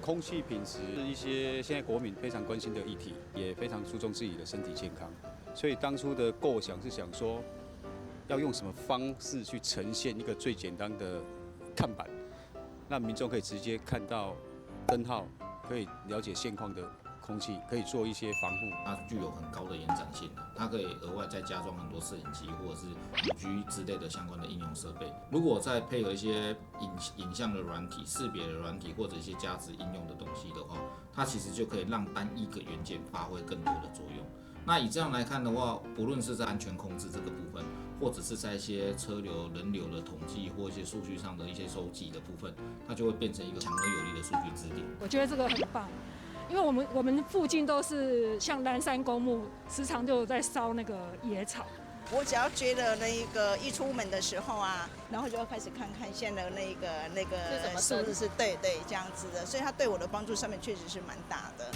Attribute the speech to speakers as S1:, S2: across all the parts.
S1: 空氣品質是一些現在國民非常關心的議題，也非常注重自己的身體健康。所以當初的構想是想說，要用什麼方式去呈現一個最簡單的看板，讓民眾可以直接看到燈號，可以了解現況的空氣，可以做一些防護。
S2: 它具有很高的延展性，它可以額外再加裝很多攝影機或者是5G 之類的相關的應用設備。如果再配合一些影像的軟體、識別的軟體或者一些加值應用的東西的話，它其實就可以讓單一個元件發揮更多的作用。那以這樣來看的話，不論是在安全控制這個部分，或者是在一些車流、人流的統計或一些數據上的一些收集的部分，它就會變成一個強而有力的數據支點。
S3: 我覺得這個很棒。因為我們附近都是像南山公墓，時常就在燒那個野草。
S4: 我只要覺得那個一出門的時候啊，然後就要開始看看現在的那個數字是對對這樣子的，所以它對我的幫助上面確實是蠻大的。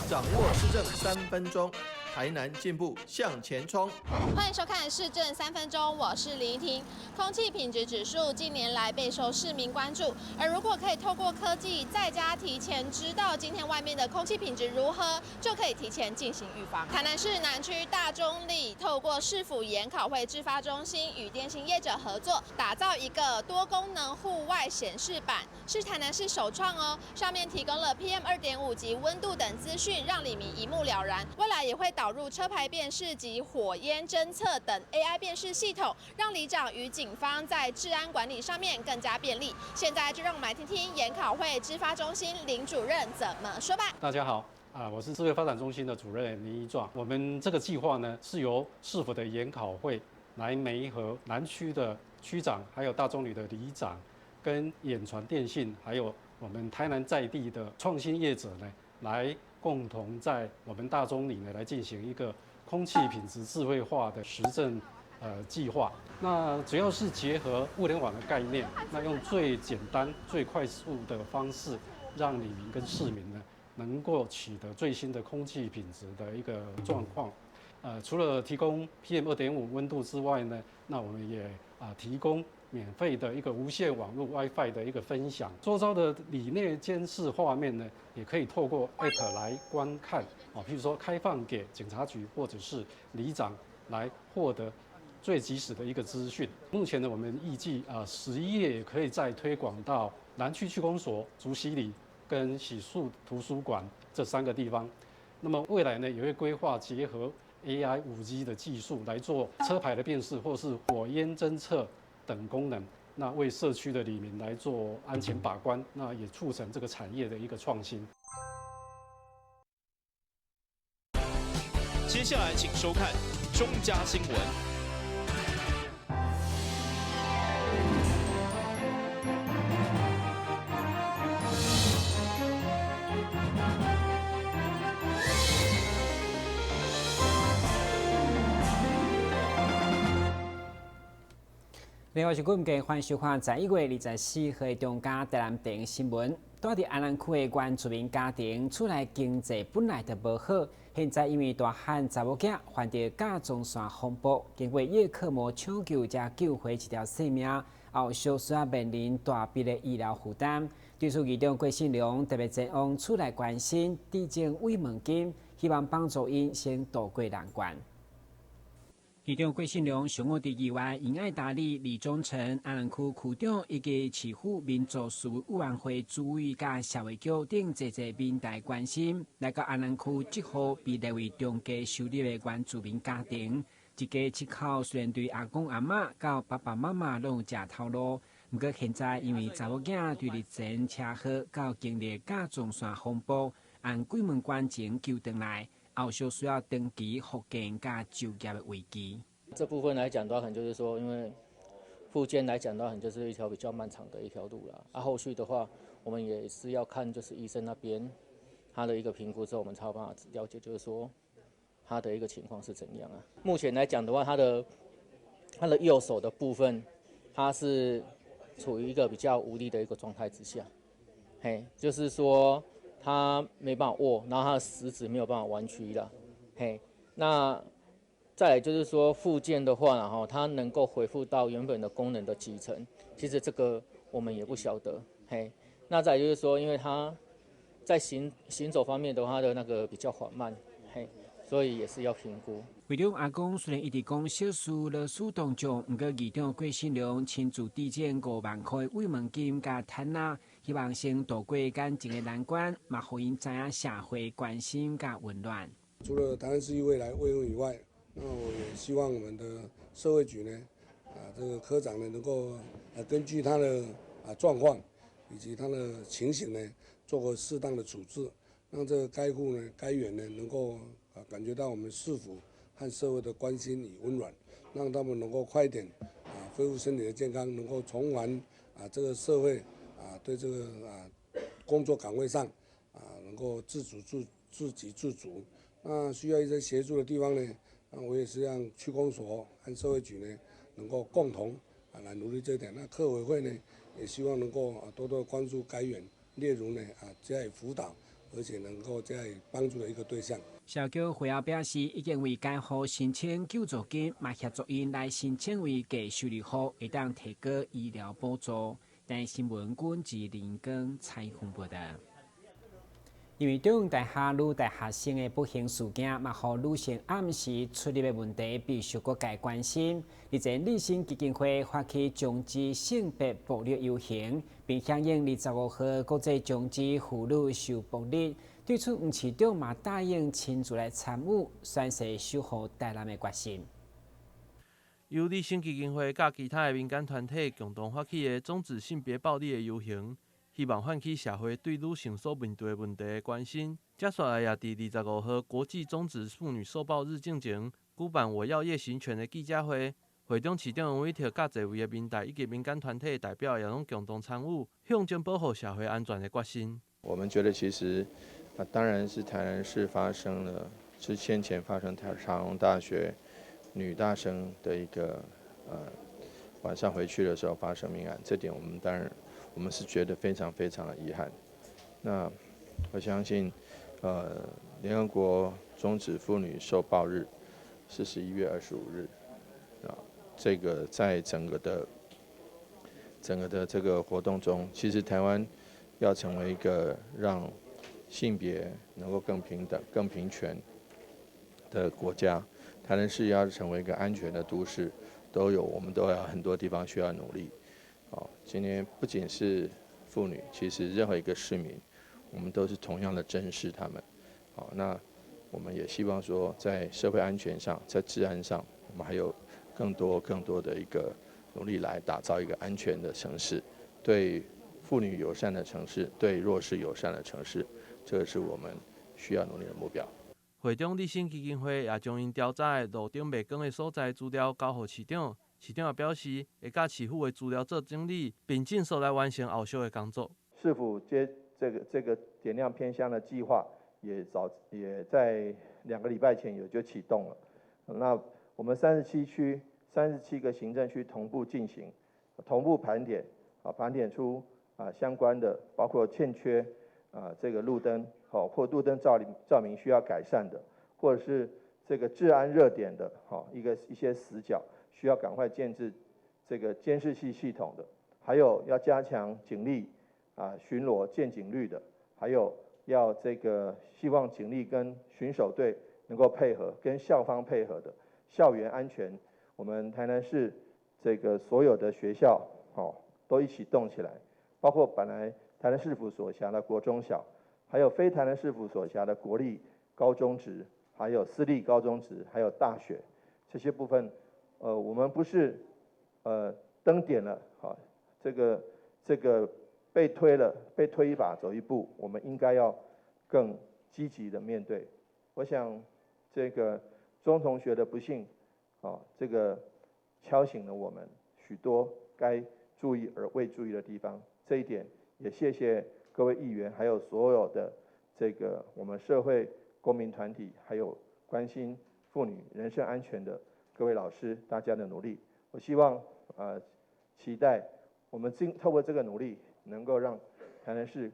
S5: 掌握市政3分鐘，台南進步向前衝。
S6: 歡迎收看市政三分鐘，我是林怡婷。空氣品質指數近年來備受市民關注，而如果可以透過科技在家提前知道今天外面的空氣品質如何，就可以提前進行預防。台南市南區大中里透過市府研考會智發中心與電信業者合作，打造一個多功能戶外顯示板，是台南市首創哦。上面提供了 PM 2.5及溫度等資訊，讓里民一目了然。未來也會導入車牌辨識及火焰偵測等 AI 辨識系統，讓里長與警方在治安管理上面更加便利。現在就讓我們來聽聽研考會智發中心林主任怎麼說吧。
S7: 大家好，啊，我是智慧發展中心的主任林一壯。我們這個計劃呢，是由市府的研考會來媒合南區的區長，還有大中里的里長，跟遠傳電信，還有我們台南在地的創新業者呢，來共同在我們大中里呢來進行一個空氣品質智慧化的實證計劃。那主要是結合物聯網的概念，那用最簡單、最快速的方式，讓里民跟市民呢能夠取得最新的空氣品質的一個狀況。除了提供 PM 2.5溫度之外呢，那我們也提供免費的一個無線網絡 WiFi 的一個分享。周遭的里內監視畫面呢，也可以透過 App 來觀看啊，譬如說開放給警察局或者是里長來獲得最及時的一個資訊。目前呢，我們預計11月也可以再推廣到南區區公所、竹溪里跟喜樹圖書館這三個地方。那麼未來呢，也會規劃結合 AI 5G 的技術來做車牌的辨識或是火焰偵測等功能，那為社區的里民來做安全把關，那也促成這個產業的一個創新。
S8: 接下來請收看中嘉新聞。
S9: 另外是阮家歡收看11月24號的中嘉台南電新聞。住佇安南區的原住民家庭，厝內經濟本來就無好，現在因為大漢查某囝患著甲狀腺風暴，經過葉克膜搶救才救回一條性命，後續需要面臨大筆的醫療負擔。對此，議長郭信良特別前往厝內關心，致贈慰問金，希望幫助𪜶先渡過難關。議長郭信良上午佇議員尹愛達里李忠誠、安南區區長以及市府民族事務委員會主委佮社會局等濟濟民代關心，來到安南區這戶被列為中低收入的原住民家庭，一家七口雖然對阿公阿嬤到爸爸媽媽攏有食頭路，毋過現在因為查某囝對日前車禍到經歷甲狀腺風暴，按鬼門關前救轉來。後續需要長期復健佮就業的危機。
S10: 這部分來講的話，可能就是說，因為復健來講的話，可能就是一條比較漫長的一條路了。啊，後續的話，我們也是要看就是醫生那邊他的一個評估之後，我們才有辦法了解，就是說他的一個情況是怎樣啊。目前來講的話，他的右手的部分，他是處於一個比較無力的一個狀態之下，嘿，就是說。他沒辦法握，然後他的食指沒有辦法彎曲了，嘿，那再來就是說復健的話，然後他能夠恢復到原本的功能的幾成，其實這個我們也不曉得。嘿，那再就是說，因為他在行走方面的話，的那個比較緩慢，嘿，所以也是要評估。
S9: 會長阿公雖然一直講小事勞師動眾，毋過議長郭信良親自遞贈5萬塊慰問金佮毯仔，希望先渡過感情的難關，嘛予𪜶知影社會關心佮溫暖。
S11: 除了台南市議會來慰問以外，那我也希望我們的社會局呢，這個科長呢，能夠根據他的狀況以及他的情形呢，做個適當的處置，讓這個該戶呢、該員呢，能夠感覺到我們市府和社會的關心與溫暖，讓他們能夠快一點恢復身體的健康，能夠重返這個社會對這個工作崗位上能夠自主自自給自足。那需要一些協助的地方呢，那我也是讓區公所和社會局呢，能夠共同來努力這一點。那客委會呢，也希望能夠多多關注該員，列入呢加以輔導，而且能夠加以幫助的一個對象。
S9: 社局會後表示，已經為該戶申請救助金，嘛協助𪜶來申請為低收入戶，會當提高醫療補助。台視新聞阮志林光採訪報道。因為中大學女大學生的不幸事件，嘛予女性暗時出入的問題備受各界關心。日前，立新基金會發起終止性別暴力遊行，並響應25號國際終止婦女受暴日。對此，黃市長嘛答應親自來參與，宣示守護台南的決心。
S12: 由立新基金會佮其他的民間團體共同發起的終止性別暴力的遊行，希望喚起社會對女性所面對的問題的關心。接下來也佇25號國際終止婦女受暴日進前，舉辦我要夜行權的記者會。會中市長委託佮濟位的民代以及民間團體的代表也攏共同參與，象徵保護社會安全的決心。
S5: 我們覺得其實，當然是台南市發生了，之先前發生台長榮大學女大生的一個晚上回去的時候發生命案，這點我們當然我們是覺得非常非常的遺憾。那我相信，聯合國終止婦女受暴日是11月25日，這個在整個的這個活動中，其實台灣要成為一個讓性別能夠更平等、更平權的國家，台南市要成為一個安全的都市，都有我們都有很多地方需要努力。哦，今天不僅是婦女，其實任何一個市民，我們都是同樣的珍視他們。好，那我們也希望說，在社會安全上，在治安上，我們還有更多更多的一個努力來打造一個安全的城市，對婦女友善的城市，對弱勢友善的城市，這個是我們需要努力的目標。
S12: 會中立新基金會也將𪜶調查的路燈袂光的所在資料交予市長，市長也表示會佮市府的資料做整理，並盡速來完成後續的工作。
S5: 市府接這個點亮偏鄉的計劃，也早也在2個禮拜前也就啟動了。那我們37區37個行政區同步進行，同步盤點，盤點出相關的，包括欠缺這個路燈，好或路燈照明需要改善的，或者是這個治安熱點的，好一些死角需要趕快建置這個監視器系統的，還有要加強警力巡邏見警率的，還有要這個希望警力跟巡守隊能夠配合，跟校方配合的校園安全，我們台南市這個所有的學校，哦，都一起動起來，包括本來台南市府所轄的國中小，還有非台南市府所轄的國立高中職，還有私立高中職，還有大學，這些部分，我們不是，燈點了，好，這個被推了，被推一把走一步，我們應該要更積極的面對。我想，這個鍾同學的不幸，啊，這個敲醒了我們許多該注意而未注意的地方。這一點也謝謝各位議員，還有所有的這個我們社會公民團體，還有關心婦女人身安全的各位老師，大家的努力。我希望期待我們經透過這個努力，能夠讓台南市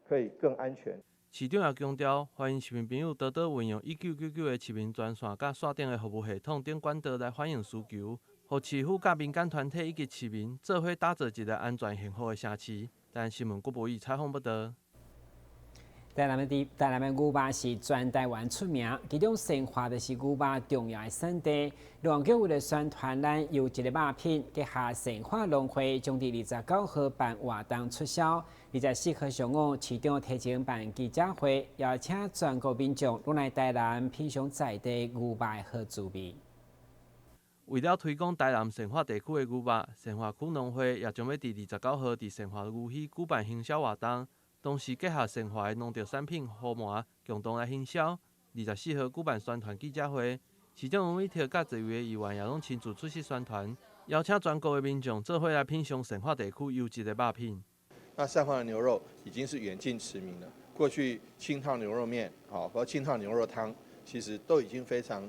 S5: 可以更安全。
S12: 市長也強調，歡迎市民朋友多多運用1999的市民專線佮線頂的服務系統等管道來反映需求，予市府佮民间团体以及市民做伙打造一个安全幸福的城市。台南新闻郭博义采访报道。
S9: 台南的牛肉是全台湾出名，其中善化就是牛肉重要的产地。农业局为了宣传咱优质的肉品，结合善化农会将伫29号办活动促销。24号上午，市长提前办记者会，邀请全国民众攏来台南品尝在地牛肉的好滋味。
S12: 为了推广台南善化地区的牛肉，善化区农会也将欲伫29号伫善化牛墟举办行销活动。同时结合善化的农特产品胡麻，共同来行销。24号举办宣传记者会，市长黄伟哲佮济位的议员也攏亲自出席宣传，邀请全国的民众做伙来品尝善化地区优质的肉品。
S5: 那善化的牛肉已经是远近驰名了。过去清烫牛肉面，好，和清烫牛肉汤，其实都已经非常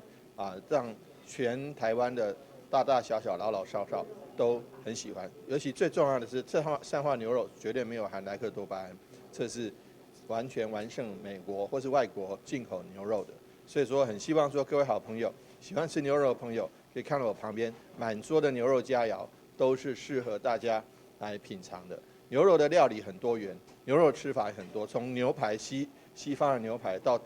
S5: 让全台湾的大大小小、老老少少都很喜欢。尤其最重要的是，这善化牛肉绝对没有含莱克多巴胺。这是完全完胜美国或是外国进口牛肉的，所以说很希望说各位好朋友喜欢吃牛肉的朋友，可以看到我旁边满桌的牛肉佳肴，都是适合大家来品尝的。牛肉的料理很多元，牛肉吃法也很多，从牛排西方的牛排到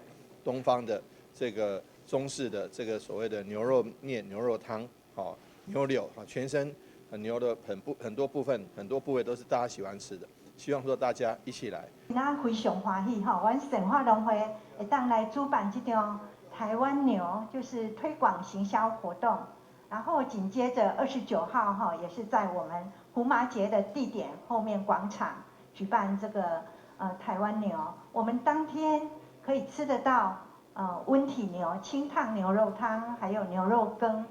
S5: 东方的这个中式的这个所谓的牛肉面、牛肉汤，好牛柳啊，全身牛的很多部分很多部位都是大家喜欢吃的。希望说大家一起来。
S13: 咱非常欢喜吼，阮善化农会会当来主办这场台湾牛，就是推广行销活动。然后紧接着29号哈，也是在我们胡麻节的地点后面广场举办这个台湾牛。我们当天可以吃得到温体牛、清烫牛肉汤，还有牛肉羹。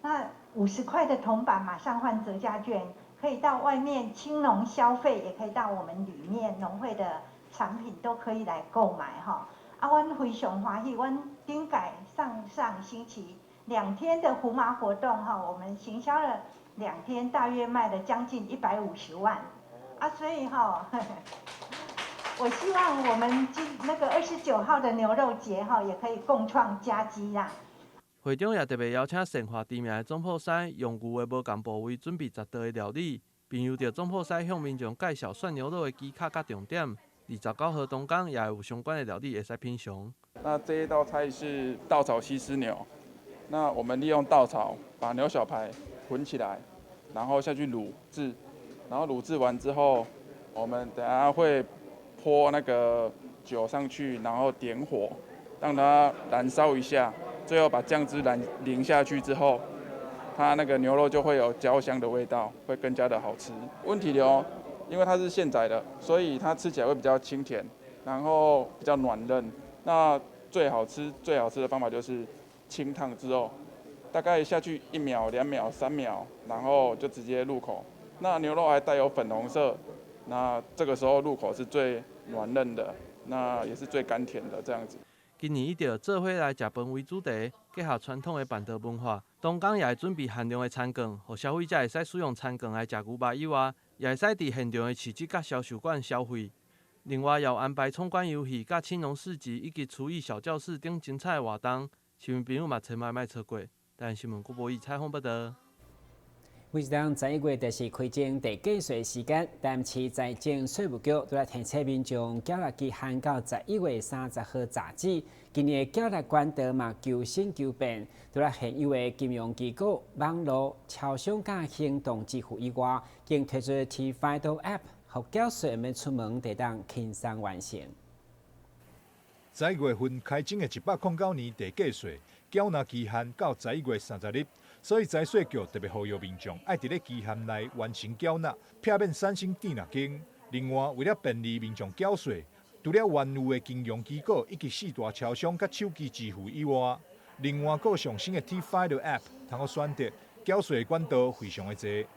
S13: 那50块的铜板马上换折价券。可以到外面青农消费，也可以到我们里面农会的产品都可以来购买哈。啊，阮非常欢喜，阮顶摆上上星期2天的胡麻活动哈，我们行销了两天，大约卖了将近150万。啊，所以哈，我希望我们今那个29号的牛肉节哈，也可以共创佳绩啦。
S12: 会长也特别邀请善化知名的总铺师，用牛的无仝部位准备10道的料理，并由著总铺师向民众介绍涮牛肉的技巧佮重点。29号当工也会有相关的料理会使品尝。
S14: 那这一道菜是稻草西施牛，那我们利用稻草把牛小排捆起来，然后下去卤制，然后卤制完之后，我们等下会泼那个酒上去，然后点火，让它燃烧一下。最后把酱汁淋下去之后，它那个牛肉就会有焦香的味道，会更加的好吃。温体牛，因为它是现宰的，所以它吃起来会比较清甜，然后比较软嫩。那最好吃最好吃的方法就是清烫之后，大概下去1秒、2秒、3秒，然后就直接入口。那牛肉还带有粉红色，那这个时候入口是最软嫩的，那也是最甘甜的这样子。
S12: 今年以著做伙来食饭为主题，结合传统的办桌文化，当工也会准备限量的餐券，予消费者会使使用餐券来食牛肉以外，也会使伫现场的市集佮销售馆消费。另外，也有安排闯关游戏、佮青农市集以及厨艺小教室等精彩的活动，市民朋友嘛千万莫错过。台南新闻郭博义采访报道。
S9: 每一当11月就是开征地价税时间，台南市财政税务局都来提醒民众缴纳期限到11月30号截止。今年的缴纳管道嘛求新求变，除了现有的金融机构、网路、超商佮行动支付以外，更推出 T-Fido App，予缴税毋免出门，就当轻松完成。
S15: 11月份开征的109年地价税，缴纳期限到11月30日。所以财税局特别呼吁民众爱伫咧期限内完成缴纳，避免产生滞纳金。另外，为了便利民众缴税，除了原有的金融机构以及四大超商佮手机支付以外，另外阁上新的 T-Fido App 通好选择缴税管道非常的济。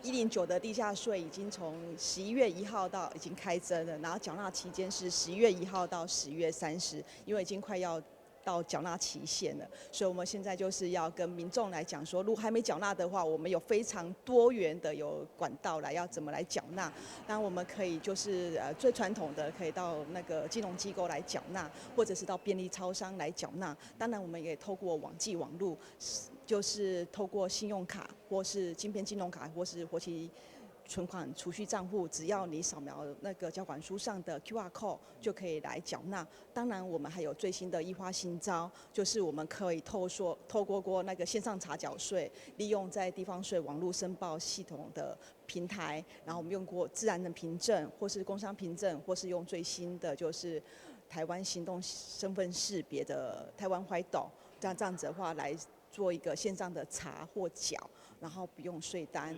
S16: 109的地价税已经从11月1号到已经开征了，然后缴纳期间是11月1号到10月30，因为已经快要到缴纳期限了，所以我们现在就是要跟民众来讲说，如果还没缴纳的话，我们有非常多元的有管道来要怎么来缴纳。那我们可以就是最传统的可以到那个金融机构来缴纳，或者是到便利超商来缴纳。当然，我们也透过网际网路。就是透过信用卡或是晶片金融卡或是活期存款储蓄账户，只要你扫描那个缴款书上的 QR code 就可以来缴纳。当然，我们还有最新的一花新招，就是我们可以透过那个线上查缴税，利用在地方税网络申报系统的平台，然后我们用过自然人凭证，或是工商凭证，或是用最新的就是台湾行动身份识别的台湾 FIDO，这样子的话来做一个线上的查或缴，然后不用税单。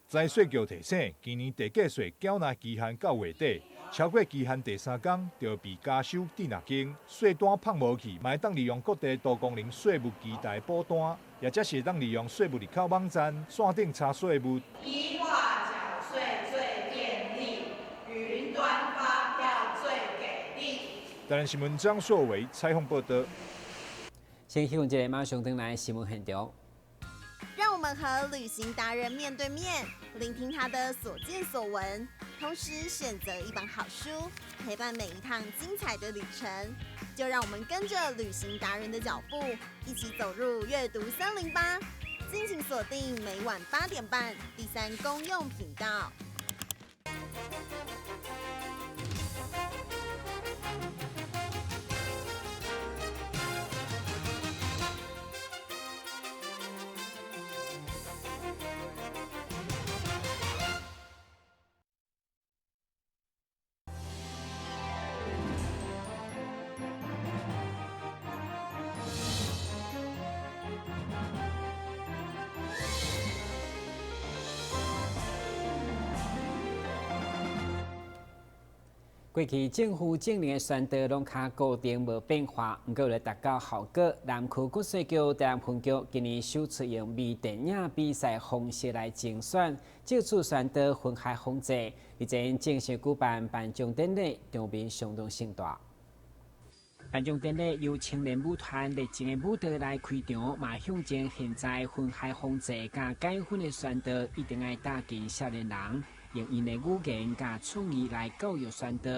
S15: 财税局提醒，今年地价税缴纳期限到月底，超过期限第三天就被加收滞纳金。税单放无去，嘛会当利用各地多功能税务机台补单，也则是会当利用税务入口网站线顶查税务。
S17: E化缴税最便利，云端发票最给力。
S15: 台南新闻张硕维采访报道。
S9: 先去问一下，马上转来新闻现场。
S18: 让我们和旅行达人面对面，聆听他的所见所闻，同时选择一本好书，陪伴每一趟精彩的旅程。就让我们跟着旅行达人的脚步，一起走入阅读森林吧！敬请锁定每晚8点半第三公用频道。
S9: 过去政府政令的宣导拢较固定无变化，毋过为了达到效果，南区国税局台南分局今年首次用微电影比赛方式来甄选，借此宣导烟害防治。日前正式举办颁奖典礼，场面相当盛大。颁奖典礼由青年舞团热情的舞蹈来开场，嘛象征现在烟害防治佮解薰的宣导一定爱搭近少年人。用𪜶的语言佮创意来教育宣导，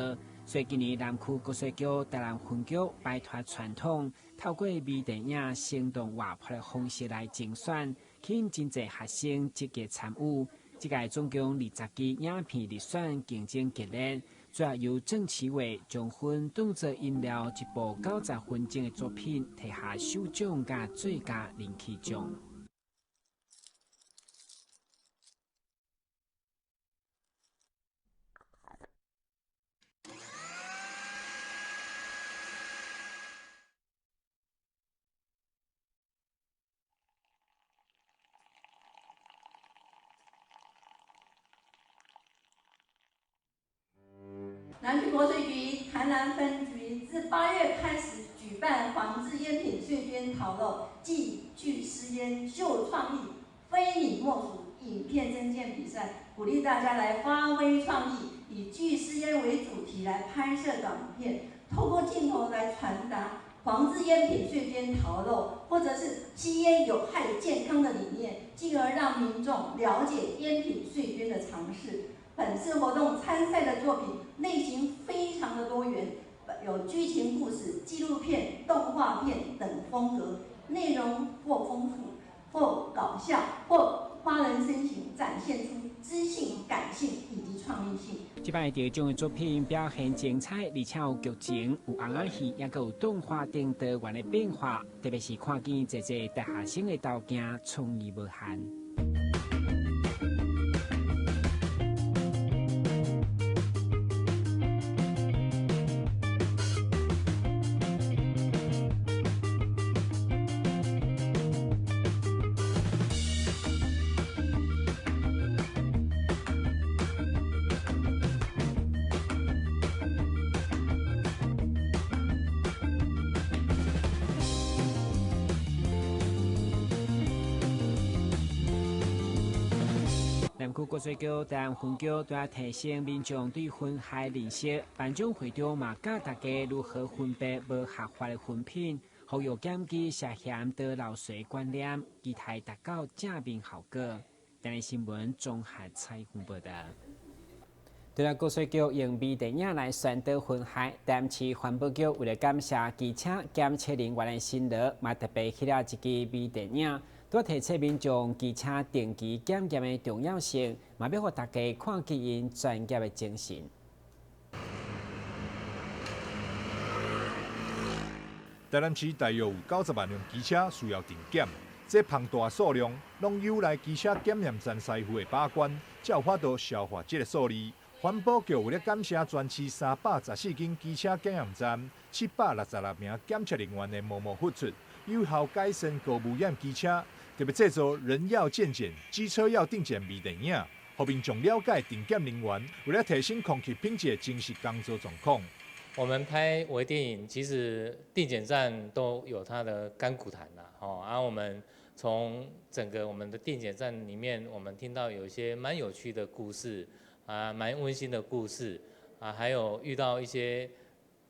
S9: 所以今年南区国税局台南分局摆脱传统，透过微电影生动活泼的方式来甄选，吸引真济学生积极参与。这届总共20支影片入选，竞争激烈，主要由郑启伟将薰当做𪜶了一部90分钟的作品，提下首奖佮最佳人气奖。
S19: 南区国税局台南分局自8月开始举办防治烟品税捐逃漏暨拒私烟秀创意非你莫属影片征件比赛，鼓励大家来发挥创意，以拒私烟为主题来拍摄短片，透过镜头来传达防治烟品税捐逃漏或者是吸烟有害健康的理念，进而让民众了解烟品税捐的常识。本次活动参赛的作品类型非常的多元，有剧情故事、纪录片、动画片等风格，内容或丰富，或搞笑，或发人深省，展现出知性、感性以及创意性。
S9: 这摆得奖的作品表现精彩，而且有剧情、有红仔戏，也阁有动画等多元的变化。特别是看见济济大学生的投件，创意无限。南区国税局台南分局对啊提升民众对烟害认识，颁奖会中嘛教大家如何分辨无合法的薰品，呼吁减低涉嫌倒漏税观念，期待达到正面效果。台南新闻综合采访报道。除了国税局用微电影来宣导烟害，台南市环保局为了感谢机车检测人员的辛劳，嘛特别拍了一支微电影，拄提醒民眾機車定期檢驗的重要性，嘛欲予大家看見𪜶專業的精神。
S15: 台南市大約有90萬輛機車需要定檢，這龐大數量攏有賴機車檢驗站師傅的把關，才有法度消化這个數字。環保局為了感謝全市314間機車檢驗站、766名檢測人員的默默付出，有效改善高污染機車，特別製作人要健檢、機車要定檢微電影，予民眾了解定檢人員為了提升空氣品質的真實工作狀況。
S20: 我們拍微電影，其實定檢站都有它的甘苦談啦，吼，啊，我們從整個我們的定檢站裡面，我們聽到有一些蠻有趣的故事，啊，蠻溫馨的故事，啊，還有遇到一些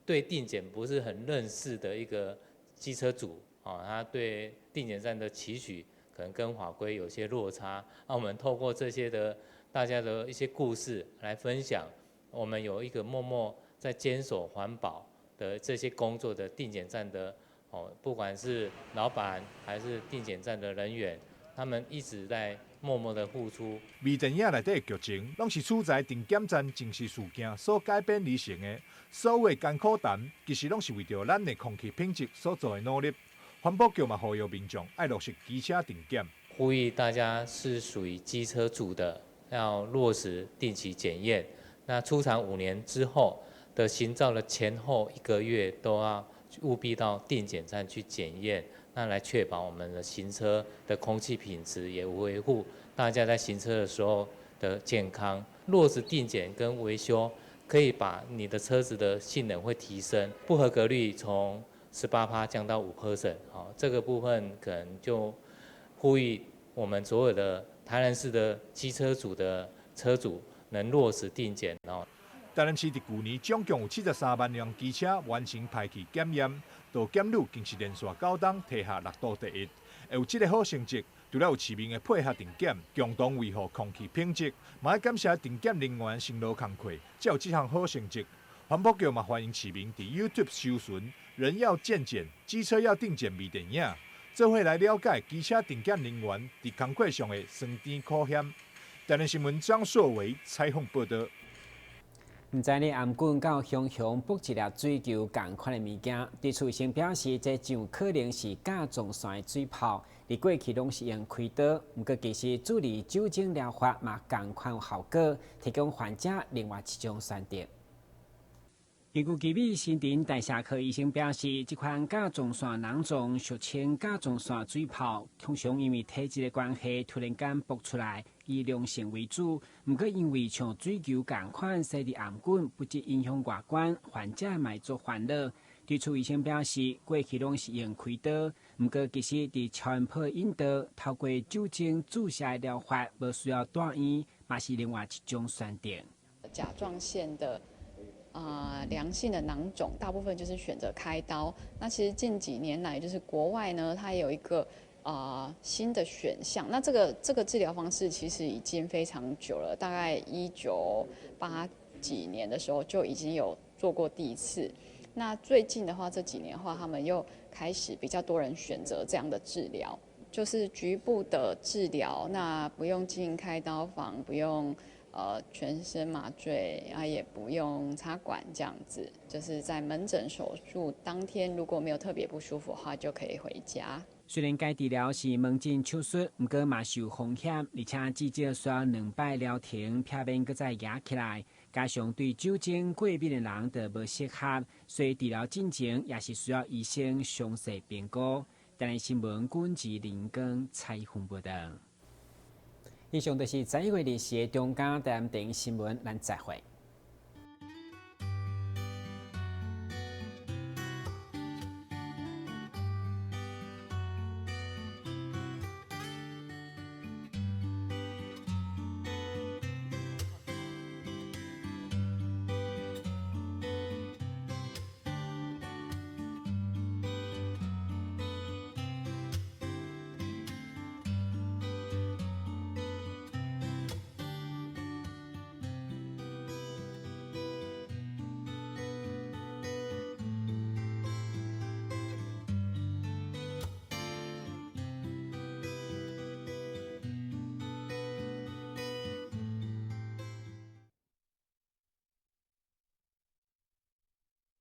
S20: 對定檢不是很認識的一個機車主，啊，他對定檢站的期許可能跟法規有些落差，那我們透過這些的大家的一些故事來分享，我們有一個默默在堅守環保的這些工作的定檢站的哦，不管是老闆還是定檢站的人員，他們一直在默默的付出。
S15: 微電影內底的劇情，攏是取材定檢站真實事件所改編而成的。所有的艱苦談，其實攏是為著咱的空氣品質所做的努力。環保局嘛呼籲民眾愛落實機車定檢，
S20: 呼籲大家是屬於機車主的，要落實定期檢驗。那出廠5年之後的行照的前後1個月都要務必到定檢站去檢驗，那來確保我們的行車的空氣品質，也維護大家在行車的時候的健康。落實定檢跟維修，可以把你的車子的性能會提升，不合格率從18%降到5%。好，這個部分可能就呼籲我們所有的台南市的機車主的車主能落實定檢哦。
S15: 台南市佇舊年總共有73萬輛機車完成排氣檢驗，到檢率更是連續9冬提下6度第一。會有這个好成績，除了有市民的配合定檢，共同維護空氣品質，嘛愛感謝定檢人員辛勞工課，才有這項好成績。環保局嘛歡迎市民佇 YouTube 搜尋“人要健檢，機車要定檢”微電影，做伙來了解機車定檢人員佇工課上的酸甜苦鹹。台南新聞張碩偉採訪報導。
S9: 毋知你頷頸佮雄雄爆一粒水球仝款的物件，對此醫生表示，這真有可能是甲狀腺的水泡。佇過去攏是用開刀，毋過其實注入酒精療法嘛仝款有效果，提供患者另外一種選擇。根據奇美新陳代謝科醫生表示，這款甲狀腺囊腫俗稱甲狀腺水泡，通常因為體質的關係，突然間爆出來，以良性為主。毋過因為像水球仝款生佇頷頸，不只影響外觀，患者嘛會足煩惱。對此醫生表示，過去攏是用開刀，毋過其實佇超音波引導，透過酒精注射的療法，無需要住院，嘛是另外一種選擇。
S21: 甲狀腺的良性的囊腫，大部分就是選擇開刀。那其實近幾年來，就是國外呢，它有一個新的選項。那這個治療方式其實已經非常久了，大概198幾年的時候就已經有做過第一次。那最近的話，這幾年的話，他們又開始比較多人選擇這樣的治療，就是局部的治療，那不用進開刀房，不用全身麻醉啊，也不用插管，這樣子，就是在門診手術當天，如果沒有特別不舒服的話，就可以回家。
S9: 雖然該治療是門診手術，毋過嘛是有風險，而且至少需要2擺療程，避免閣再壓起來。加上對酒精過敏的人就無適合，所以治療進程也是需要醫生詳細評估。台南新聞軍事林光採訪報導。以上就是11月24日中間台南電視新聞，咱再會。